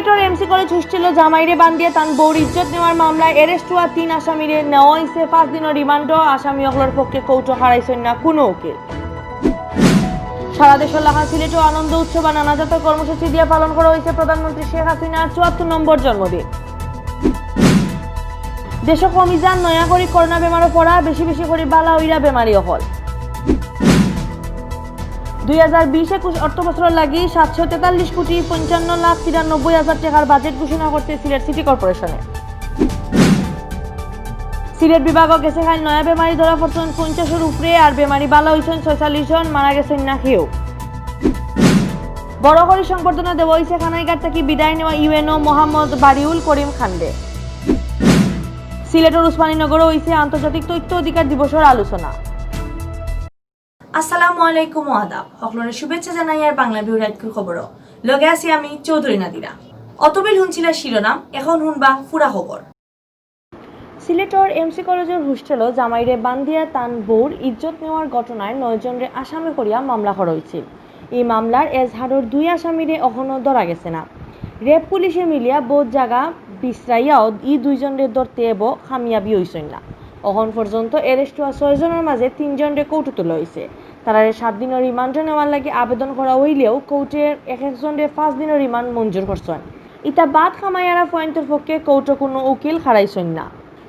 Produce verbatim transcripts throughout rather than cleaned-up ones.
সিলেটর MC college হোস্টেলো জামাইরে বান্ধিয়া তান বউর ইজ্জত নেওয়ার মামলায় অ্যারেস্ট হওয়া তিন আসামিরে নেওয়া হইছে পাঁচ দিনর রিমান্ডো। আসামি অকলর পক্ষে কোর্টো খাড়াইছইন না কোনো উকিল। সারা দেশর লাখান সিলেটও আনন্দ উৎসব আর নানা জাতর কর্মসূচি দিয়া পালন করা হইছে প্রধানমন্ত্রী শেখ হাসিনার চুয়াত্তর নম্বর জন্মদিন। দেশো কমি যার নয়া করি করোনা বেমারো পড়া, বেশি বেশি করি বালা অইরা বেমারি অকল। দুই হাজার বিশ একুশ অর্থ বছরর লাগি সাতশো তেতাল্লিশ কোটি পঞ্চান্ন লাখ তিরানব্বই হাজার টেকার বাজেট ঘোষণা করছে সিলেট সিটি কর্পোরেশনে। সিলেট বিভাগো গেছে কাইল নয়া বেমারি ধরা পড়ছইন পঞ্চাশর উপরে, আর বেমারি বালা অইছইন ছয়চল্লিশ জন, মারা গেছইন না কেউ। বড় করি সংবর্ধনা দেওয়া হইছে কানাইঘাট থাকি বিদায় নেওয়া ইউএনও মোহাম্মদ বারিউল করিম খানরে। সিলেটর উসমানীনগরো হইছে আন্তর্জাতিক তথ্য অধিকার দিবসর আলোচনা। আসসালামু আলাইকুম ও আদাব। হকলরে শুভেচ্ছা জানাইয়ার বাংলা ভিউ রাইতকুর খবরো। লগে আছি আমি চৌধুরী নাদিরা। অতবিল হুনছিলা শিরোনাম, এখন হুনবা পুরা খবর। সিলেটর এমসি কলেজর হোস্টেলো জামাইরে বান্ধিয়া তান বউর ইজ্জত নেওয়ার ঘটনায় নয় জনরে আসামি করিয়া মামলা করা হইছিল। এই মামলার এজাহারর দুই আসামিরে অখনো ধরা গেছে না। রেব পুলিশে মিলিয়া বউত জাগা বিছরাইয়াও ই দুইজনরে ধরতে এবো কামিয়াবি হইছইন না। অখন পর্যন্ত অ্যারেস্ট হওয়া ছয় জনর মাঝে তিন জনরে কোর্টো তোলা হইছে। তারারে সাত দিনর রিমান্ডো নেওয়ার লাগি আবেদন করা হইলেও কোর্টে এক একজনরে পাঁচ দিনর রিমান্ড মঞ্জুর করছইন। ইতা বাদ কামাইয়ারা পয়েন্টর পক্ষে কোর্টো কোনো উকিল খাড়াইছইন না।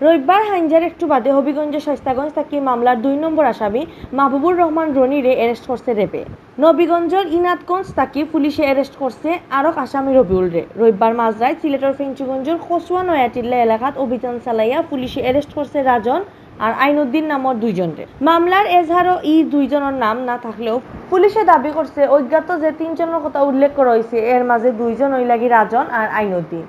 রবিবার হাইঞ্জার একটু বাদে হবিগঞ্জ শাইস্তাগঞ্জ থাকি মামলার দুই নম্বর আসামি মাহবুবুর রহমান রনিরে অ্যারেস্ট করছে রেবে। নবীগঞ্জর ইনাদগঞ্জ থাকি পুলিশে অ্যারেস্ট করছে আরক আসামি রবিউলরে। রবিবার মাঝরাইত সিলেটর ফেঞ্চুগঞ্জর কচুয়া নয়াটিল্লা এলাকাত অভিযান চালাইয়া পুলিশে অ্যারেস্ট করছে রাজন আর আইনুদ্দিন নামর দুইজনরে। মামলার এজাহারো ই দুইজনর নাম না থাকলেও পুলিশে দাবি করছে অজ্ঞাত যে তিনজনর কথা উল্লেখ করা হইছে, এর মাঝে দুইজন অইলাগি রাজন আর আইনুদ্দিন।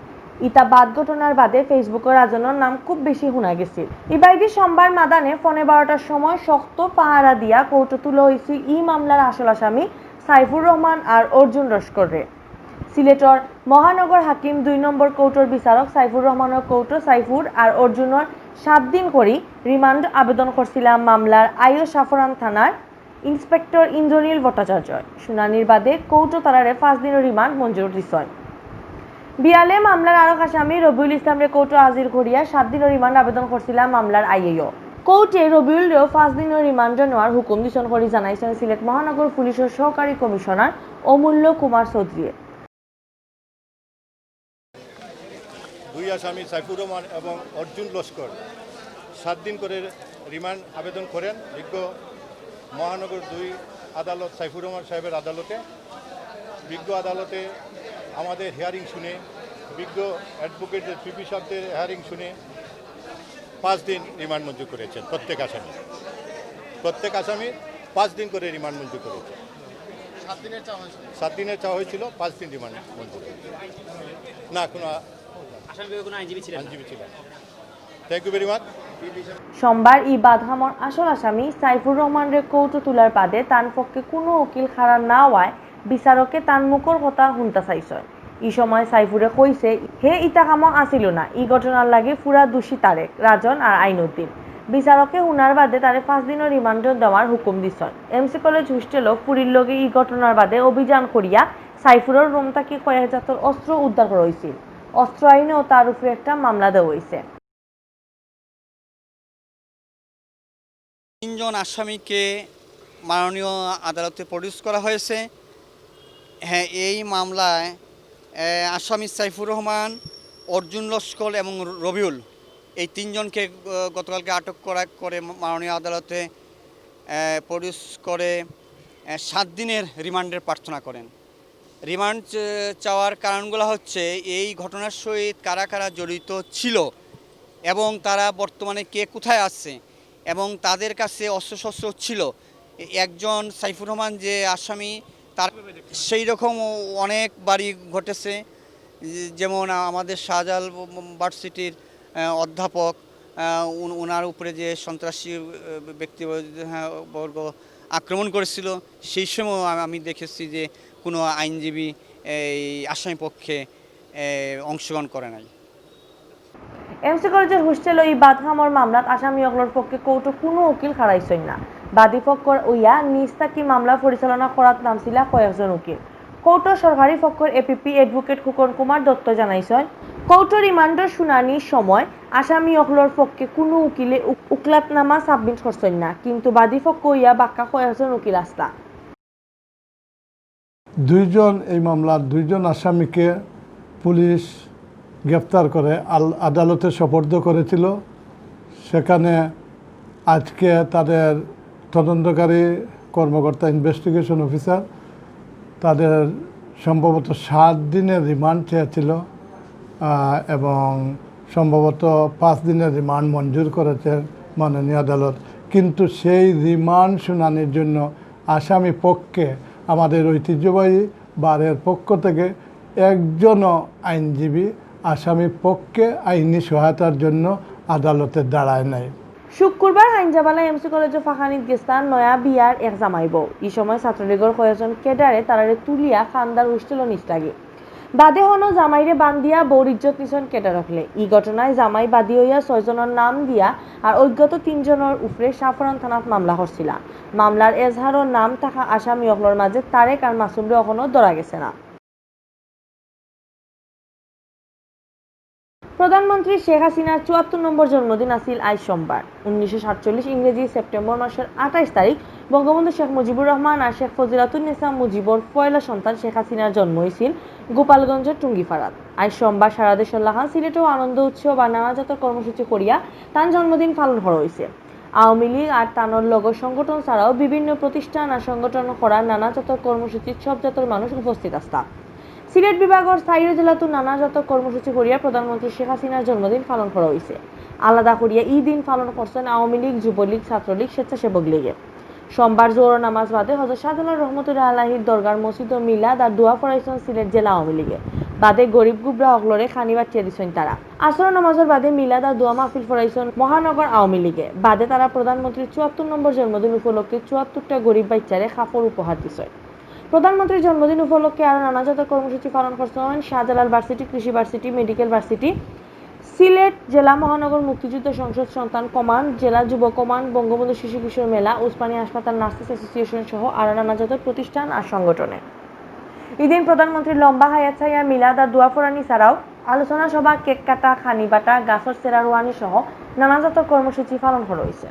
ইতা বাদ ঘটনার বাদে ফেসবুকো রাজনর নাম খুব বেশি হুনা গেছিল। ইবায়দি সোমবার মাদানে পৌনে বারোটার সময় শক্ত পাহারা দিয়া কোর্টো তুলা হইছে ই মামলার আসল আসামি সাইফুর রহমান আর অর্জুন লস্কররে। সিলেটর মহানগর হাকিম দুই নম্বর কোর্টর বিচারক সাইফুর রহমানর কোর্টো সাইফুর আর অর্জুনর সাত দিন করি রিমান্ড আবেদন করছিলা মামলার আইও শাহপরান থানার ইন্সপেক্টর ইন্দ্রনীল ভট্টাচার্য। শুনানির বাদে কোর্টো তারারে পাঁচ দিনর রিমান্ড মঞ্জুর দিছইন। বিয়ালে মামলার আরক আসামি রবিউল ইসলামরে কোর্টো হাজির করিয়া সাত দিনর রিমান্ড আবেদন করছিলা মামলার আইও। কোর্টে রবিউলরেও পাঁচ দিনর রিমান্ডো নেওয়ার হুকুম দিছইন করি জানাইছইন সিলেট মহানগর পুলিশর সহকারী কমিশনার অমূল্য কুমার চৌধুরীয়ে। দুই আসামি সাইফুর রহমান এবং অর্জুন লস্কর সাত দিন করে রিমান্ড আবেদন করেন বিজ্ঞ মহানগর দুই আদালত, সাইফুর রহমান সাহেবের আদালতে। বিজ্ঞ আদালতে আমাদের হিয়ারিং শুনে, বিজ্ঞ অ্যাডভোকেট পিপি সাহেবদের হিয়ারিং শুনে পাঁচ দিন রিমান্ড মঞ্জুর করেছেন প্রত্যেক আসামি। প্রত্যেক আসামি পাঁচ দিন করে রিমান্ড মঞ্জুর করেছেন। সাত দিনের চাওয়া হয়েছিল, পাঁচ দিন রিমান্ড মঞ্জুর করেছেন। না, কোনো আসামি কোনো আইনজীবী ছিলেন না। আইনজীবী ছিলেন। Thank you very much. সোমবার ই বাদহামর আসল আসামি সাইফুর রহমানরে কোর্টো তুলার বাদে তান পক্ষে কোনো উকিল খাড়া না হওয়ায় বিচারকে তান মুখর কথা হুনতা চাইছইন। ই সময় সাইফুরে কইছে, হে ইতা কামো আছিল না, ই ঘটনার লাগি পুরা দোষী তারেক, রাজন আর আইনুদ্দিন। বিচারকে হুনার বাদে তারে পাঁচ দিনর রিমান্ডো দেওয়ার হুকুম দিছইন। এমসি কলেজ হোস্টেলো ফুরির লগে ই ঘটনার বাদে অভিযান করিয়া সাইফুরর রুম থাকি কয়েক জাতর অস্ত্র উদ্ধার করা হইছিল। অস্ত্র আইনেও তার উপরে একটা মামলা দেওয়া হইছে। তিনজন আসামিকে মাননীয় আদালতে প্রডিউস করা হয়েছে। হ্যাঁ, এই মামলায়, এ, আসামি সাইফুর রহমান, অর্জুন লস্কর এবং রবিউল, এই তিনজনকে, এ, গতকালকে আটক করা, করে মাননীয় আদালতে, এ, প্রডিউস করে, এ, সাত দিনের রিমান্ডের প্রার্থনা করেন। রিমান্ড চে-, চাওয়ার কারণগুলো হচ্ছে এই ঘটনার সহিত কারা কারা জড়িত ছিল এবং তারা বর্তমানে কে কোথায় আছে এবং তাদের কাছে অস্ত্রশস্ত্র ছিল। এ-, একজন সাইফুর রহমান যে আসামি, তার সেই রকম অনেক বাড়ি ঘটেছে, যে-, যেমন আমাদের শাহজালাল ভার্সিটির, আহ, অধ্যাপক, আহ, উন-, ওনার উপরে যে সন্ত্রাসী, আহ, ব্যক্তি, হ্যাঁ, বর্গ আক্রমণ করেছিল, সেই সময় আমি, আমি দেখেছি যে কোনো আইনজীবী এই আসামি পক্ষে, এ, অংশগ্রহণ করে নাই। এমসি কলেজর হোস্টেলো ই বাদহামর মামলাত আসামি অকলর পক্ষে কোর্টো কোনো উকিল খাড়াইছইন না। বাদী পক্ষর অইয়া নিজ থাকি মামলা পরিচালনা করাত নামছিলা কয়েকজন উকিল। কোর্টর সরকারি পক্ষর এপিপি অ্যাডভোকেট খোকন কুমার দত্ত জানাইছইন, কোর্টর রিমান্ডর শুনানির সময় আসামি অকলর পক্ষে কুনু উকিলে উক-, উকলাতনামা সাবমিট করছইন না, কিন্তু বাদী পক্ষ অইয়া বাক্কা কয়েকজন উকিল আছলা। দুইজন, এই মামলার দুইজন আসামিকে পুলিশ গ্রেফতার করে আল-, আদালতে সোপর্দ করেছিল। সেখানে আজকে তাদের তদন্তকারী কর্মকর্তা, ইনভেস্টিগেশন অফিসার, তাদের সম্ভবত সাত দিনের রিমান্ড চেয়েছিল, আহ, এবং সম্ভবত পাঁচ দিনের রিমান্ড মঞ্জুর করেছেন মাননীয় আদালত। কিন্তু সেই রিমান্ড শুনানির জন্য আসামি পক্ষে আমাদের ঐতিহ্যবাহী বারের পক্ষ থেকে একজনও আইনজীবী আসামি পক্ষে আইনি সহায়তার জন্য আদালতে দাঁড়ায় নাই। শুক্রবার হাইঞ্জাবালা এমসি কলেজর ফাঁকানিত গেছলা নয়া বিয়ার এক জামাই বউ। ই সময় ছাত্রলীগর কয়েকজন ক্যাডারে তারারে তুলিয়া কান্দার হোস্টেলো নিছলাগি। বাদে হনো জামাইরে বান্ধিয়া বউর ইজ্জত নিছইন ক্যাডার অকলে। ই ঘটনায় জামাই বাদী অইয়া ছয়জনর নাম দিয়া আর অজ্ঞাত তিনজনর উপরে শাহপরান থানাত মামলা করছিলা। মামলার এজাহারো নাম থাকা আসামি অকলর মাঝে তারেক আর মাসুমরে অখনো ধরা গেছে না। প্রধানমন্ত্রী শেখ হাসিনার চুয়াত্তর নম্বর জন্মদিন আছিল আইজ সোমবার। উনিশশো সাতচল্লিশ ইংরেজি সেপ্টেম্বর মাসর আঠাইশ তারিখ বঙ্গবন্ধু শেখ মুজিবুর রহমান আর শেখ ফজিলাতুন্নেসা মুজিবর পয়লা সন্তান শেখ হাসিনার জন্ম অইছিল গোপালগঞ্জর টুঙ্গিপাড়াত। আইজ সোমবার সারা দেশর লাখান সিলেটেও আনন্দ উৎসব আর নানা জাতর কর্মসূচি করিয়া তান জন্মদিন পালন করা অইছে। আওয়ামী লীগ আর তানর লগর সংগঠন ছাড়াও বিভিন্ন প্রতিষ্ঠান আর সংগঠন করা নানা জাতর কর্মসূচিত সব জাতর মানুষ উপস্থিত আছলা। সিলেট বিভাগর চাইরো জেলাত নানা জাতর কর্মসূচি করিয়া প্রধানমন্ত্রী শেখ হাসিনার জন্মদিন পালন করা অইছে। আলাদা করিয়া ই দিন পালন করছইন আওয়ামী লীগ, যুবলীগ, ছাত্রলীগ, স্বেচ্ছাসেবক লীগে। সোমবার জোহরর নামাজ বাদে হজরত শাহজালাল রহমতুল্লাহ আলাইহির দরগার মসজিদো মিলাদ আর দোয়া পড়াইছইন সিলেট জেলা আওয়ামী লীগে। বাদে গরিব গুবরা অকলরে খানি বাটিয়া দিছইন তারা। আসরর নামাজর বাদে মিলাদ আর দোয়া মাহফিল পড়াইছইন মহানগর আওয়ামী লীগে। বাদে তারা প্রধানমন্ত্রীর চুয়াত্তর নম্বর জন্মদিন উপলক্ষে চুয়াত্তরটা গরিব বাইচ্চারে কাপড় উপহার দিছইন। প্রধানমন্ত্রীর জন্মদিন উপলক্ষে আরো নানা জাতর কর্মসূচি পালন করছইন শাহজালাল ভার্সিটি, কৃষি ভার্সিটি, মেডিকেল ভার্সিটি, সিলেট জেলা মহানগর মুক্তিযুদ্ধ সংসদ সন্তান কমান্ড, জেলা যুব কমান্ড, বঙ্গবন্ধু শিশু কিশোর মেলা, উসমানী হাসপাতাল নার্সেস অ্যাসোসিয়েশন সহ আরো নানা জাতর প্রতিষ্ঠান আর সংগঠনে। ইদিন প্রধানমন্ত্রীর লম্বা হায়াত চাইয়া মিলাদ আর দোয়া পড়ানি ছাড়াও আলোচনা সভা, কেক কাটা, খানি বাটা, গাছর চেরা রোয়ানি সহ নানা জাতর কর্মসূচি পালন করা অইছে।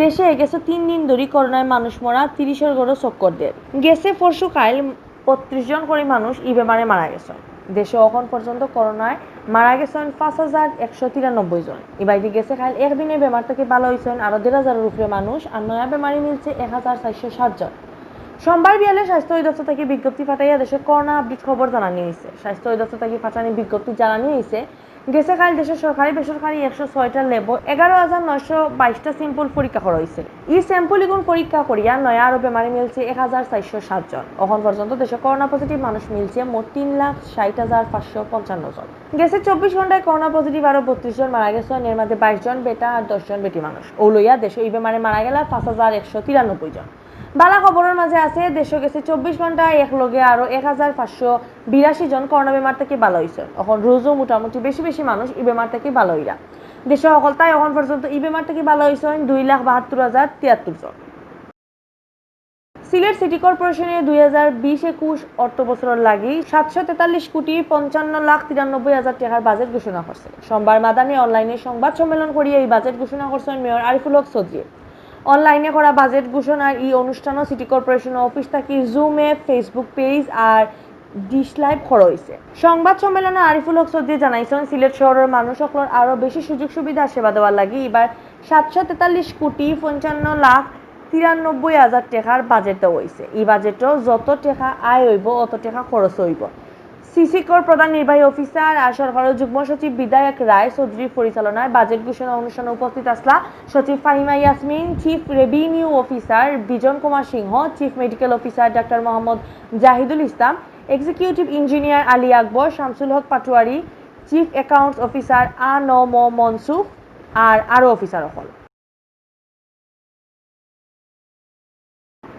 দেশে গেছে তিন দিন ধরি করোনায় মানুষ মরা, তিরিশর ঘরো চক্কর দের। গেছে পরশু কাইল বত্রিশ জন করি মানুষ ই বেমারে মারা গেছইন। দেশো অখন পর্যন্ত করোনায় মারা গেছইন পাঁচ হাজার একশো তিরানব্বই জন। ইবাদি গেছে কাইল একদিনে বেমার থাকি ভালা অইছইন আরো দেড় হাজারর উপরে মানুষ, আর নয়া বেমারি মিলছে এক হাজার চাইরশো সাত জন। সোমবার বিয়ালে স্বাস্থ্য অধিদপ্তর থাকি বিজ্ঞপ্তি পাঠাইয়া দেশো করোনা আপডেট খবর জানানি অইছে। স্বাস্থ্য অধিদপ্তর থাকি পাঠানি বিজ্ঞপ্তি জানানি অইছে, গেছে কাইল দেশো সরকারি বেসরকারি একশো ছয়টা ল্যাবো এগারো হাজার নয়শো বাইশটা স্যাম্পল পরীক্ষা করা অইছে। ই স্যাম্পল ইগুন পরীক্ষা করিয়া নয়া আরো বেমারি মিলছে এক হাজার চাইরশো সাত জন। অখন পর্যন্ত দেশো করোনা পজিটিভ মানুষ মিলছে মোট তিন লাখ ষাইট হাজার পাঁচশো পঞ্চান্ন জন। গেছে চব্বিশ ঘন্টায় করোনা পজিটিভ আরো বত্রিশ জন মারা গেছইন, এর মাঝে বাইশ জন বেটা আর দশ জন বেটি মানুষ। অউ লইয়া দেশো ই বেমারে মারা গেলা পাঁচ হাজার একশো তিরানব্বই জন। ভালা খবরর মাঝে আছে, দেশো গেছে চব্বিশ ঘন্টায় এক লগে আরো এক হাজার পাঁচশো বিরাশি জন করোনা বেমার থাকি ভালা অইছইন। অখন রোজও মোটামুটি বেশি বেশি মানুষ ই বেমার থাকি ভালা অইরা। দেশো হকলতায় অখন পর্যন্ত ই বেমার থাকি ভালা অইছইন দুই লাখ বাহাত্তর হাজার তিয়াত্তর জন। সিলেট সিটি কর্পোরেশনে দুই হাজার বিশ একুশ অর্থ বছরর লাগি সাতশো তেতাল্লিশ কোটি পঞ্চান্ন লাখ তিরানব্বই হাজার টেকার বাজেট ঘোষণা করছে। সোমবার মাদানে অনলাইনে সংবাদ সম্মেলন করিয়া ই বাজেট ঘোষণা করছইন মেয়র আরিফুল হক চৌধুরী। অনলাইনে করা বাজেট ঘোষণার ই অনুষ্ঠানও সিটি কর্পোরেশন অফিস থাকি জুমে, Facebook পেজ আর ডিশ লাইভ করা অইছে। সংবাদ সম্মেলনে আরিফুল হক চৌধুরী জানাইছইন, সিলেট শহরর মানুষ অকলর আরো বেশি সুযোগ সুবিধা সেবা দেওয়ার লাগি ইবার সাতশো তেতাল্লিশ কোটি পঞ্চান্ন লাখ তিরানব্বই হাজার টেকার বাজেট দেওয়া অইছে। ই বাজেটো যত টেকা আয় অইবো, অত টেকা খরচ অইবো। সিসিকর প্রধান নির্বাহী অফিসার আর সরকারর যুগ্ম সচিব বিধায়ক রায় চৌধুরীর পরিচালনায় বাজেট ঘোষণা অনুষ্ঠানে উপস্থিত আছলা সচিব Fahima Yasmin, chief revenue officer Bijan Kumar Singha, chief medical officer doctor Mohammad Zahidul Islam, executive engineer Ali Akbar, Shamsul Haque Patwari, chief accounts officer A N M মনসুফ আর আরো অফিসার অকল।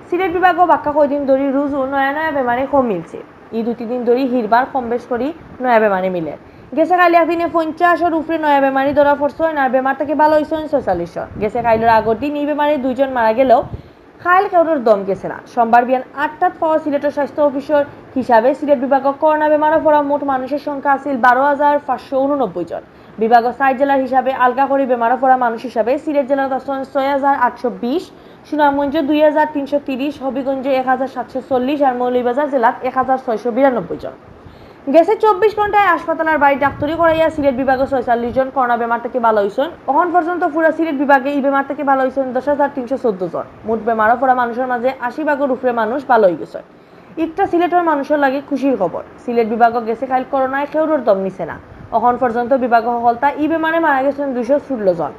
সিলেট বিভাগো বাক্কা কয়দিন ধরি রুজু নয়া নয়া বেমারি কম মিলছে। ই দুই তিন দিন ধরি হিরবার কম বেশ করি নয়া বেমারি মিলের। গেছে কাইল একদিনে পঞ্চাশর উপরে নয়া বেমারি ধরা পড়ছইন আর বেমার থাকি ভালা অইছইন ছয়চল্লিশ জন। গেছে কাইলর আগর দিন ই বেমারে দুইজন মারা গেলেও কাইল কেউরর দম গেছে না। সোমবার বিয়ান আটটাত পাওয়া সিলেটর স্বাস্থ্য অফিসর হিসাবে সিলেট বিভাগো করোনা বেমারো পড়া মোট মানুষর সংখ্যা আছিল বারো হাজার পাঁচশো ঊননব্বই জন। বিভাগো চাইর জেলার হিসাবে আলগা করি বেমারো পড়া মানুষ হিসাবে সিলেট জেলাত আছইন ছয় হাজার আটশো বিশ, সুনামগঞ্জো দুই হাজার তিনশো তিরিশ, হবিগঞ্জো এক হাজার সাতশো চল্লিশ আর মৌলভীবাজার জেলাত এক হাজার ছয়শো বিরানব্বই জন। গেছে চব্বিশ ঘন্টায় হাসপাতাল আর বাড়িত ডাক্তারি করাইয়া সিলেট বিভাগো ছয়চল্লিশ জন করোনা বেমার থাকি ভালা অইছইন। অখন পর্যন্ত পুরা সিলেট বিভাগে ই বেমার থাকি ভালা অইছইন দশ হাজার তিনশো চৌদ্দ জন। মোট বেমারো পড়া মানুষর মাঝে আশি ভাগর উপরে মানুষ ভালা অই গেছইন। ইকটা সিলেটর মানুষর লাগি খুশির খবর। সিলেট বিভাগো গেছে কাইল করোনায় কেউরর দম নিছে না। অখন পর্যন্ত বিভাগো হকলতা ই বেমারে মারা গেছইন দুইশো ষোলো জন।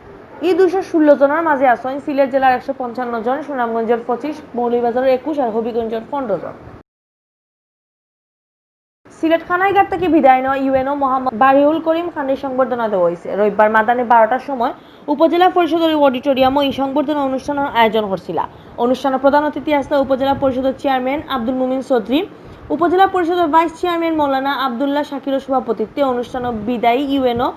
ই দুইশো ষোলো জনর মাঝে আছইন সিলেট জেলার একশো পঞ্চান্ন জন, সুনামগঞ্জর পঁচিশ, মৌলভীবাজারর একুশ আর হবিগঞ্জর পনেরো জন। সিলেট কানাইঘাট থাকি বিদায় নেওয়া ইউএনও মোহাম্মদ বারিউল করিম খানের সংবর্ধনা দেওয়া অইছে। রবিবার মাদানে বারোটার সময় উপজেলা পরিষদর অডিটোরিয়ামো ই সংবর্ধনা অনুষ্ঠানর আয়োজন করছিলা। অনুষ্ঠানো প্রধান অতিথি আছলা উপজেলা পরিষদর চেয়ারম্যান আব্দুল মুমিন চৌধুরী, উপজেলা পরিষদর ভাইস চেয়ারম্যান মৌলানা আব্দুল্লাহ শাকিরর সভাপতিত্বে অনুষ্ঠানো বিদায়ী ইউএনও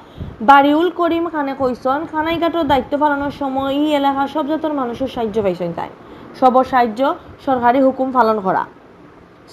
বারিউল করিম খানে কইছইন, কানাইঘাটর দায়িত্ব পালনর সময় ই এলাকার সব জাতর মানুষর সাহায্য পাইছইন তাইন। সবর সাহায্য সরকারি হুকুম পালন করা,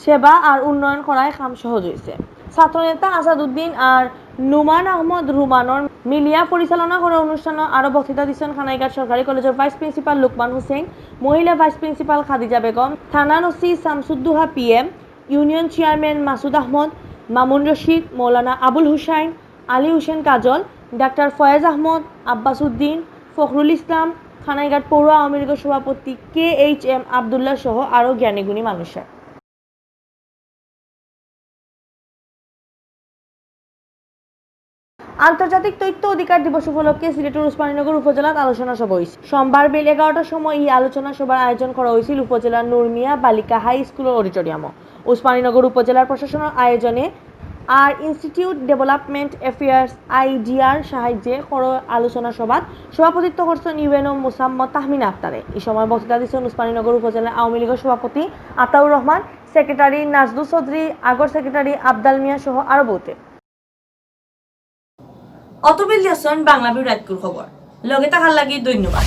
সেবা আর উন্নয়ন করায় কাম সহজ অইছে। ছাত্রনেতা আসাদুদ্দিন আর নুমান আহমদ রুমানর মিলিয়া পরিচালনা করা অনুষ্ঠানো আরো বক্তৃতা দিছইন কানাইঘাট সরকারি কলেজর ভাইস প্রিন্সিপাল লুকমান হুসেন, মহিলা ভাইস প্রিন্সিপাল খাদিজা বেগম, থানার OC Shamsuddoha PM, union chairman Masud Ahmed, Mamun Rashid, Maulana Abul Hussain, Ali Hussain Kajol, doctor Foyez Ahmed, Abbas Uddin, Fakhrul Islam, Kanaighat পৌর আওয়ামী লীগর সভাপতি কে এইচ এম আব্দুল্লাহ সহ আরো জ্ঞানীগুণী মানুষে। আন্তর্জাতিক তথ্য অধিকার দিবস উপলক্ষে সিলেটর উসমানীনগর উপজেলাত আলোচনা সভা অইছে। সোমবার বিকেল এগারোটার সময় ই আলোচনা সভার আয়োজন করা অইছিল উপজেলার নুরমিয়া বালিকা হাই স্কুলর অডিটোরিয়ামো। উসমানীনগর উপজেলার প্রশাসনর আয়োজনে আর ইনস্টিটিউট ডেভেলপমেন্ট অ্যাফেয়ার্স, আইডিআর, সাহায্যে করা আলোচনা সভাত সভাপতিত্ব করছইন ইউএনও মোসাম্মদ তাহমিনা আক্তারে। ই সময় বক্তৃতা দিছইন উসমানীনগর উপজেলা আওয়ামী লীগর সভাপতি আতাউর রহমান, সেক্রেটারি নাজলু চৌধুরী, আগর সেক্রেটারি আবদাল মিয়া সহ আরো বহুতে। অতবিল দেখছইন বাংলা ভিউ রাইতকুর খবর। লগে থাকার লাগি ধন্যবাদ।